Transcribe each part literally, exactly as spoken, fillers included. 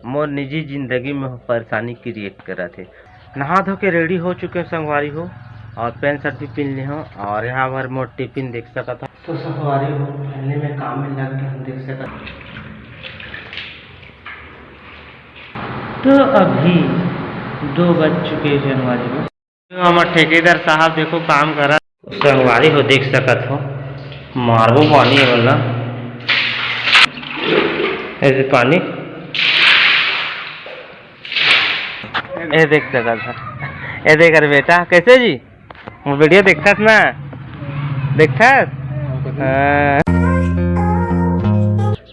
मोर निजी जिंदगी में परेशानी क्रिएट करत हे। नहा धो के रेडी हो चुके हो संगवारी हो, और पैंट शर्ट भी पहन ले हो, और यहाँ पर मोर टिफिन देख सकत हो। तो संगवारी हो, पहले में काम में लग के हम देख सकत हो। तो अभी दो बज चुके हैं संगवारी हो। तो हमर ठेकेदार साहब देखो काम करा। संगवारी हो देख सकत हो, मारबो पानी है बोला, ऐसे पानी, ये देख सकत हो, ये देख। अरे बेटा, कैसे जी? मोर वीडियो देखथस ना? देखथस? हाँ।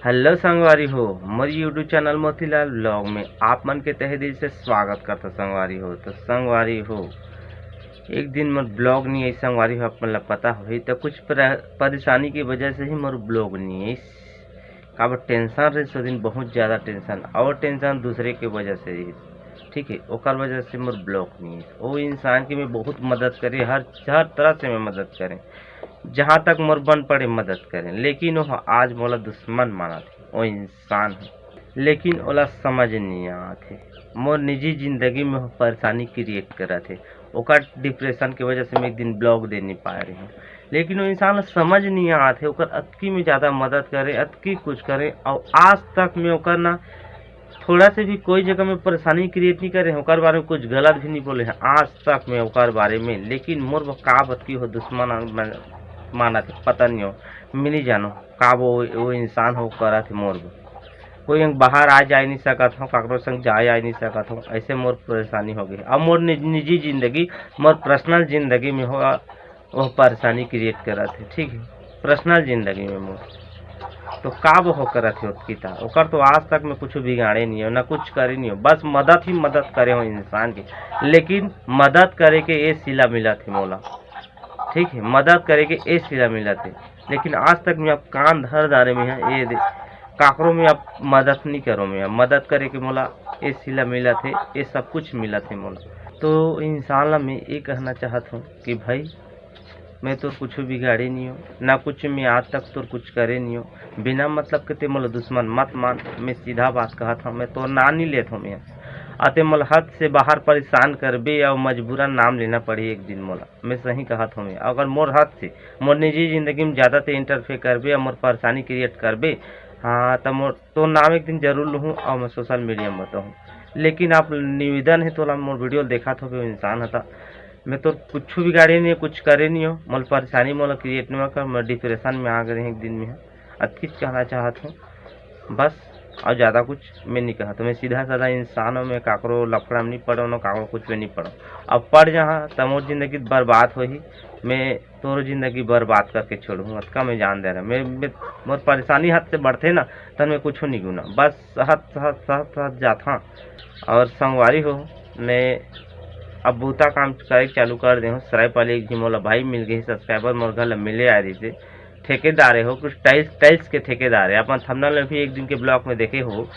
हेलो संगवारी हो, मोर YouTube चैनल मोतीलाल ब्लॉग में आप मन के तहे दिल से स्वागत करता संगवारी हो। तो संगवारी हो, एक दिन मोर ब्लॉग नहीं आई संगवारी हो, आप मन ला पता होही। तो कुछ प्र-, परेशानी की वजह से ही मोर ब्लॉग नहीं आई। काबर टेंशन रहिस ओ दिन, बहुत ज़्यादा टेंशन, और टेंशन दूसरे के वजह से रहिस, ठीक है, ओकर वजह से मोर ब्लॉक नहीं है। वो इंसान की मैं बहुत मदद करे, हर हर तरह से मैं मदद करें, जहाँ तक मोर बन पड़े मदद करें, लेकिन वो आज मोला दुश्मन मानत हे, वो इंसान है, लेकिन ओला समझ नहीं आत हे। मोर निजी जिंदगी में वो परेशानी क्रिएट करत हे, ओकर डिप्रेशन के वजह से मैं एक दिन ब्लॉग दे नहीं पाए रहे हूँ। लेकिन वो इंसान ला समझ नहीं आत हे, ओकर अतकी में ज़्यादा मदद करे, अतकी कुछ करे, और आज तक मैं ओकर ना थोड़ा से भी कोई जगह में परेशानी क्रिएट नहीं करे, ओकर बारे में कुछ गलत भी नहीं बोले हैं आज तक मैं ओकर बारे में। लेकिन मोर बर का बतकी हो दुश्मन मानत हे, पता नहीं हो, मैं नहीं जानो का वो, वो इंसान हो करत हे मोर बर। कोई अंग बाहर आ जाए नहीं सकत हूँ, काकरो संग जाए आए नहीं सकत हूँ, ऐसे मोर परेशानी हो गई। अब मोर निज-, निजी जिंदगी, मोर पर्सनल जिंदगी में हो, वो परेशानी क्रिएट करत हे, ठीक है, पर्सनल जिंदगी में मोर। तो का वो हो करत हे ओतकी ता? ओकर तो आज तक मैं कुछ बिगाड़े नहीं हो, ना कुछ करे नहीं हो, बस मदद ही मदद करे हो इंसान के। लेकिन मदद करे के ए सिला मिलत हे मोला, ठीक है, मदद करे के ए सिला मिलत हे। लेकिन आज तक मैं अब कान धर डारे में है, ये दे, काकरो में अब मदद नहीं करो मैं, मदद करे के मोला ए सिला मिलत हे, ये सब कुछ मिलत हे मोला। तो इंसान ला मैं ये कहना चाहत हूँ कि भाई, मैं तोर कुछ बिगाड़े नहीं हो, ना कुछ मैं आज तक तोर कुछ करे नहीं हो। बिना मतलब के ते मोला दुश्मन मत मान, मैं सीधा बात कहत हूँ, मैं तोर नाम नहीं लेत हूँ मैं। आ ते मोला हद से बाहर परेशान करबे, और मजबूरन नाम लेना पड़ी एक दिन मोला, मैं सही कहत हूँ मैं। अगर मोर हद से, मोर निजी जिंदगी में ज़्यादा ते इंटरफेयर करबे, और मोर परेशानी क्रिएट करबे, हाँ, तो मोर तो नाम एक दिन जरूर लूहूँ और मैं सोशल मीडिया में बताऊँ। लेकिन आप निवेदन है तोला, मोर वीडियो देखत होबे, वो इंसान हता, मैं तो कुछ बिगाड़े नहीं, कुछ करे नहीं हो, मोला परेशानी मोला क्रिएट नहीं कर, मैं डिप्रेशन में आ गए एक दिन में है। अतकीच कहना चाहत हूँ बस, और ज़्यादा कुछ मैं नहीं कहत हूँ। मैं सीधा साधा इंसान हूँ, मैं काकरो लफड़ा में नहीं पड़ो, ना काकरो कुछ में नहीं पड़ो। अब पड़ जहाँ तो मोर जिंदगी बर्बाद होही, मैं तोरो जिंदगी बर्बाद करके छोड़ूँ, अतका मैं जान दे रहा। मैं, मैं, मोर परेशानी हद से बढ़ते ना, तन मैं कुछ नहीं गुना, बस सहत सहत सहत सहत जात हाँ। और संगवारी हो, मैं अब बूता काम करे चालू कर दे हूँ। सरायपाली एक झी मोला भाई मिल गई, सब्सक्राइबर मोर घर ला मिले आए रहिसे, ठेकेदार है हो, कुछ टाइल्स, टाइल्स के ठेकेदार है। अपन थंबनेल में भी एक दिन के ब्लॉग में देखे हो,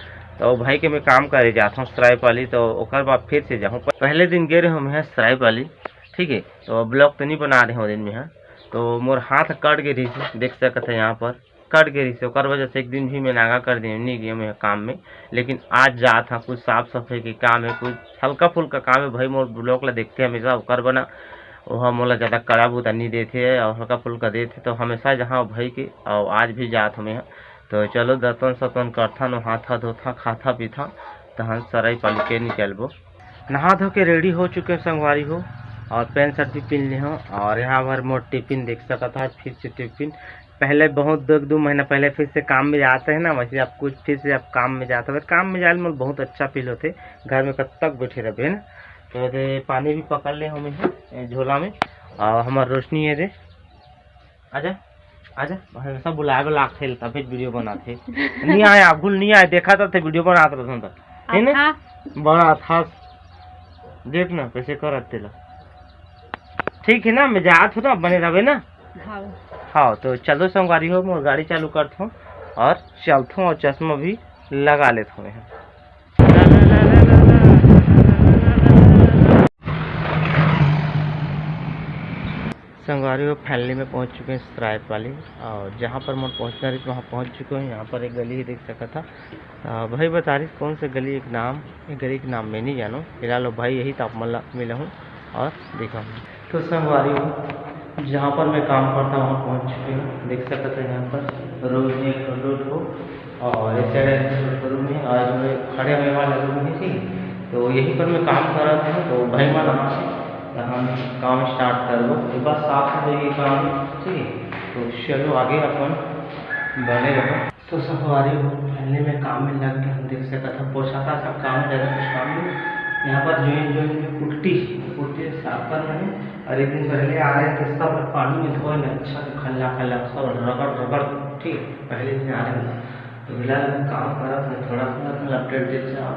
तो वो भाई के मैं काम करे जात हूँ सरायपाली, तो ओकर बाद फिर से जाहूँ। पहले दिन गे रहे हूँ मैं सरायपाली, ठीक है, तो ब्लॉग तो नहीं बना रहे हूँ दिन में, हाँ, तो मोर हाथ कट गए रही, देख सकत है यहाँ पर कट गए रही, ओकर वजह से एक दिन भी मैं नागा कर दिए, नहीं गए मैं काम में। लेकिन आज जात हाँ, कुछ साफ सफाई के काम है, कुछ हल्का फुल्का काम है भाई, मोर ब्लॉग ला देखते हमेशा, ओकर बना ओहा मोला ज़्यादा कड़ा बूता नहीं देथे और हल्का फुल्का देथे, तो हमेशा जहाँ भाई के, और आज भी जात हमें। तो चलो दतवन सतवन करथन, हाथा धोथा, खाता पीथा, तहन सरायपाली के निकलबो। नहा धो के रेडी हो चुके हो संगवारी हो, और पैंट शर्ट भी पहन ले हो, और यहाँ पर मोर टिफिन देख सकत हो, फिर से टिफिन। पहले बहुत दो, दो महीना पहले फिर से काम में जाते हैं ना, वैसे आप कुछ फिर से आप काम में जाते हो, काम में जाए में बहुत अच्छा फील होते, घर में कब तक बैठे रहबे ना। तो ये पानी भी पकड़ ले हमें है, ए, झोला में, और हमार रोशनी है रे, आजा, आजा, हमेशा बुलाए वाला आखे, तबे वीडियो बनाते। नहीं आए, आप भूल नहीं आए, देखा तो थे वीडियो बनाते रहते तो, है ना? आथा। बड़ा था, देख ना कैसे करत तेला। ठीक है ना, मैं जात हूँ ना, बने रहबे ना। हाँ। हाँ, तो चलो संगवारी हो, मोर गाड़ी चालू करत हूँ और चलत हूँ और चश्मा भी लगा लेत हूँ मैं। संगवारी हो, finally में पहुंच चुके हैं सरायपाली, और जहां पर मैं पहुंचना रही, वहां पहुंच चुके हैं। यहां पर एक गली ही देख सकत हा। अ, भाई बता रही कौन से गली एक नाम, एक गली के नाम मैं नहीं जानूँ। फिलहाल वो भाई यही तो आप मन ला मिला हूँ और देखा हूँ। तो संगवारी हो, जहाँ पर मैं काम करता हूँ, वहाँ पहुँच चुके हूँ। देख सकते हैं यहाँ पर रूम है, रूम हो, और इस साइड रूम है, और जो खड़े होने वाला रूम है, ठीक है। तो यहीं पर मैं काम कर रहा था, तो भाई मन आना से हम काम स्टार्ट कर दो। एक बार साफ सफाई के काम है, ठीक है। तो चलो आगे अपन बने रहो। तो संगवारी हो, finally में काम में लग गया। हम देख सकत हा, पोछा था सब काम है, ज़्यादा कुछ काम नहीं। यहाँ पर ज्वाइन ज्वाइन में पुट्टी, पुट्टी साफ कर रहे हैं। और एक दिन पहले आ रहे थे, सब पानी में धोए में अच्छा से खल्ला खल्ला, सब रगड़ रगड़, ठीक है, पहले दिन आ रहे थे। तो फिलहाल हम काम करत है, थोड़ा थोड़ा अपडेट देते आप।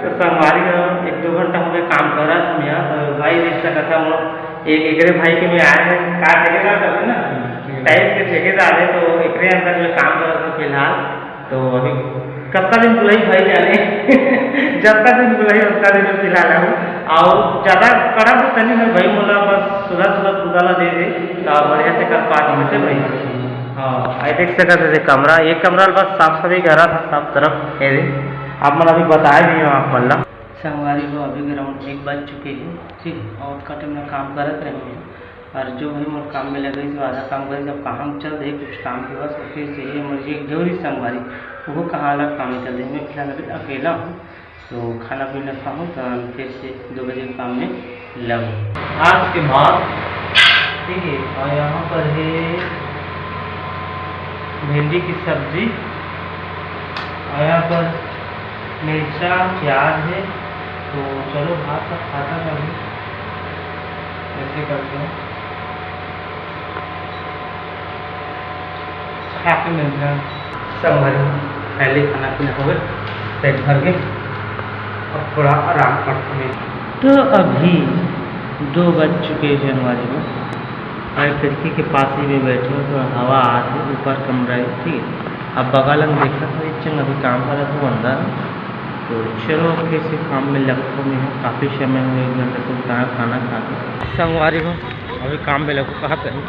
तो संगवारी हो, एक दो घंटा हो गए काम करत हूँ यहाँ। तो भाई देख सकत हा, मोर एक एकरे भाई के में आए हैं, का ठेकेदार करते ना, हम्म। टाइल्स के ठेकेदार है, तो एकरे अंदर में काम करत हूँ फिलहाल। तो अभी कतका दिन बुलाई भाई जाने, जतका दिन बुलाई उतना दिन में फिलहाल हूँ। और ज़्यादा कड़ा भी तनी है भाई, मोला बस सुधा सुधा बुता ला दे दे, तो बढ़िया से कर पाती है भाई। हाँ, ये देख सकत है, कमरा, एक कमरा बस साफ सफाई करा था सब तरफ। ये दे, आप मन अभी बताए भी हो आप मन ला। संगवारी हो, अभी ग्राउंड एक बज चुके हैं, ठीक है, और कटे में काम करत रहे हैं, और जो भाई मोर काम में लगे, जो आधा काम करे, जब काम चल रहे, कुछ काम के बस, फिर से ये मुझे एक जरूरी संगवारी, वो कहाँ अलग काम निकल रहे, मैं फिलहाल अभी अकेला हूँ। तो खाना पीना खाऊँ, तो हम फिर से दो बजे काम में लगो। आज के बाद, ठीक है, और यहाँ पर है भिंडी की सब्जी, और यहाँ पर मिर्चा, प्याज है। तो चलो, भात का खाता करूँ, ऐसे करते हैं। खा के मिलते हैं। संगवारी, पहले खाना पीना हो गए, पेट भर के, अब थोड़ा आराम करते हैं। तो अभी दो बज चुके हैं संगवारी हो, और खिड़की के पास ही में बैठे हो, थोड़ा हवा आत है, ऊपर कमरा है, ठीक है। अब बगल में देखा था, एक जन अभी काम करत हो अंदर, तो चलो अब फिर से काम में लगत हो, मैं काफ़ी समय हो गया एक घंटे से उतार खाना खा के। संगवारी हो, अभी काम में लगो कहा कहीं,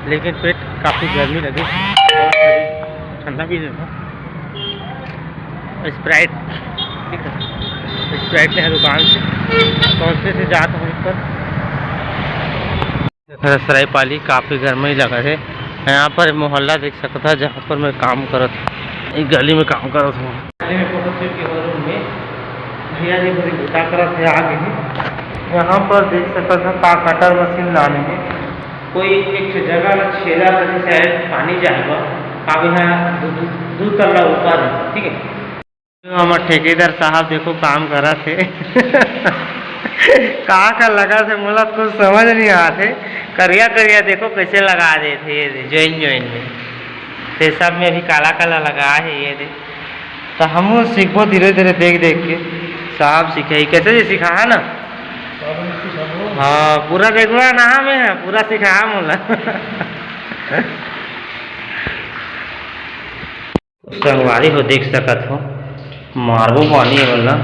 लेकिन पेट काफ़ी गर्मी लगे, ठंडा भी नहीं था। स्प्राइट, ठीक है, स्प्राइट ले दुकान से, पहुँचते से जात हूँ ऊपर। सरायपाली काफ़ी गर्मी लगत है। यहाँ पर मोहल्ला देख सकत हा, जहाँ पर मैं काम करत हूँ, एक गली में काम करत हूँ। गली में पहुँच चुके हो रूम में, भैया जी बड़ी गुस्सा करत है, आ गए हैं। यहाँ पर देख सकत हा, का कटर मशीन लाने में कोई एक ठो जगह में छेदा करके शायद पानी जाएगा। अब यहाँ दू, दू, दू तल्ला ऊपर है, ठीक है। हमर ठेकेदार साहब देखो काम करत हे। का का लगत हे, मोला कुछ समझ नहीं आत हे। करिया करिया देखो कैसे लगा देथे ये दे, ज्वाइन ज्वाइन में। ते सब में अभी काला काला लगा हे ये दे। तो हमहू सीखबो धीरे धीरे देख देख के। साहब सिखाही, कैसे जी सिखाहा ना? हाँ, पूरा रेगुलर ना में है, पूरा सिखाहा मोला। संगवारी हो, देख सकत हो, मारबो पानी वाला।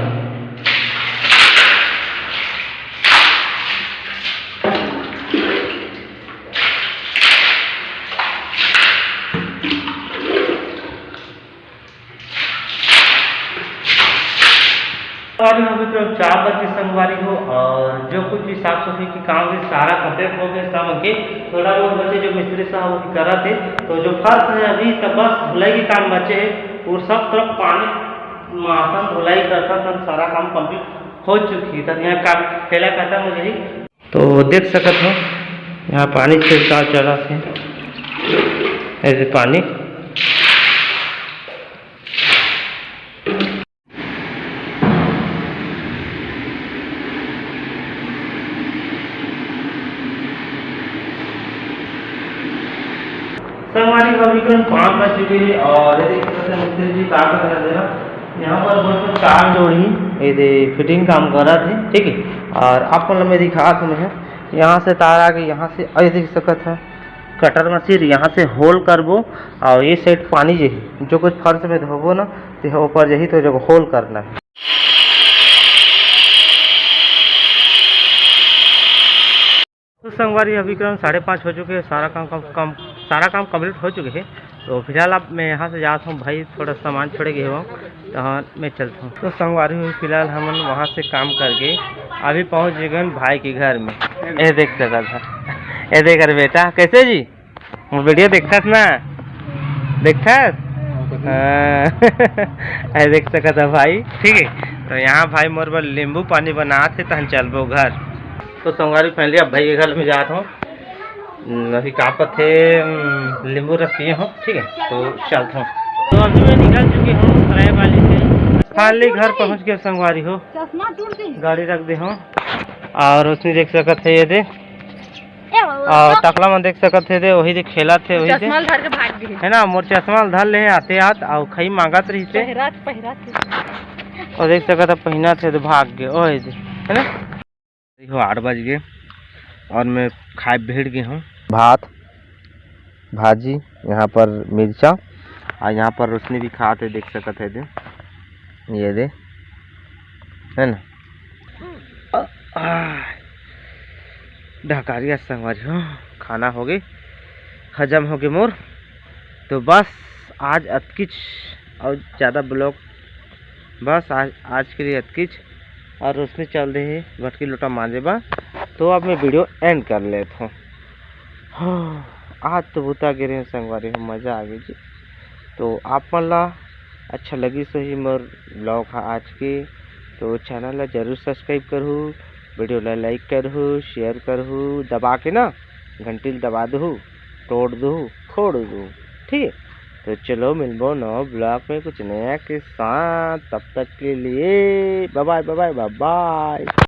और यहाँ पे तो चार बजे संगवारी हो, और जो कुछ भी साफ सफाई के काम है, सारा कंप्लीट हो गए सब के। थोड़ा बहुत बचे जो मिस्त्री साहब अभी करा थे, तो जो फर्श है अभी तो बस धुलाई के काम बचे है, और सब तरफ पानी माखन धुलाई करता था, सारा काम कंप्लीट हो चुकी है। तो यहाँ काम पहला खत्म हो जाए। तो देख सकत हो, यहाँ पानी छिड़काव चलत हे, ऐसे पानी। संगवारी हो, अभी करीब पाँच बज चुके हैं और ये देख सकते हैं मिस्त्री जी का कर रहे हैं। यहाँ पर बोल के तार जोड़ी, ये दे फिटिंग काम कर रहा थे, ठीक है। और आप मन मैं दिखा तुम्हें, यहाँ से तार आ गई, यहाँ से, अरे देख सकत है, कटर मशीन यहाँ से होल करबो, और ये साइड पानी जही, जो कुछ फर्श में धोबो ना, तो ऊपर जही, तो जो होल करना है। तो संगवारी, अभी करीब साढ़े पाँच हो चुके हैं, सारा काम, काम, काम सारा काम कंप्लीट हो चुके हैं। तो फिलहाल अब मैं यहाँ से जाता हूँ भाई, थोड़ा सामान छोड़े गए हो, तो हाँ, मैं चलता हूँ। तो संगवारी हो, फिलहाल हमन वहाँ से काम करके अभी पहुँच गए भाई के घर में। ये देख सकत है, ये देख, अरे बेटा, कैसे जी? वो वीडियो देखथस ना, देखथस? हाँ। ये देख सकत है भाई, ठीक है। तो यहाँ भाई मोर बर नींबू पानी बनात हे, तहन चलबो घर। तो संगवारी, फाइनली अब भाई के घर में जात हूँ। हम्म, अभी का पथे, हम्म, नींबू रस पिए हूँ, ठीक है, तो चलता हूँ। तो अभी मैं निकल चुके हूँ सराय वाली से, फाइनली घर पहुँच गए संगवारी हो। चश्मा टूट गई। गाड़ी रख दे हूँ, और उसमें देख सकत है, ये दे, ए बाबा, और टकला मन देख सकत है दे, वही दे खेलत है, वही दे, चश्मा धर के भाग गए। है ना, मोर चश्मा धर ले आते आत, और खई मांगत रहिसे। पहिरात, पहिरात। और देख सकत है, पहिना थे तो भाग गए, ओए दे, है ना। देखो, आठ बज गए और मैं खाए बैठ गए हूँ। भात, भाजी, यहाँ पर मिर्चा, और यहाँ पर रोशनी भी खात है, देख सकत है दे, ये दे, है ना। आ, आ, ढकारिया संगवारी हो, खाना हो गई, हजम हो गई मोर। तो बस आज अतकिच, और ज़्यादा ब्लॉग, बस आज, आज के लिए अतकिच। और रोशनी चल दे है भटकी लोटा मांजे बा, तो अब मैं वीडियो एंड कर लेता हूँ। हाँ, आज तो बुता गिरे हैं संगवारी हो, मज़ा आ गई जी। तो आप मन ला अच्छा लगी सही मोर ब्लॉग हा आज के, तो चैनल ला जरूर सब्सक्राइब करहू, वीडियो ला लाइक करहू, शेयर करहू, दबा के ना घंटी ला दबा दहू, तोड़ दहू, फोड़ दहू, ठीक है। तो चलो मिलबो नवा ब्लॉग में कुछ नया के साथ, तब तक के लिए बाय बाय, बाय बाय, बाय बाय।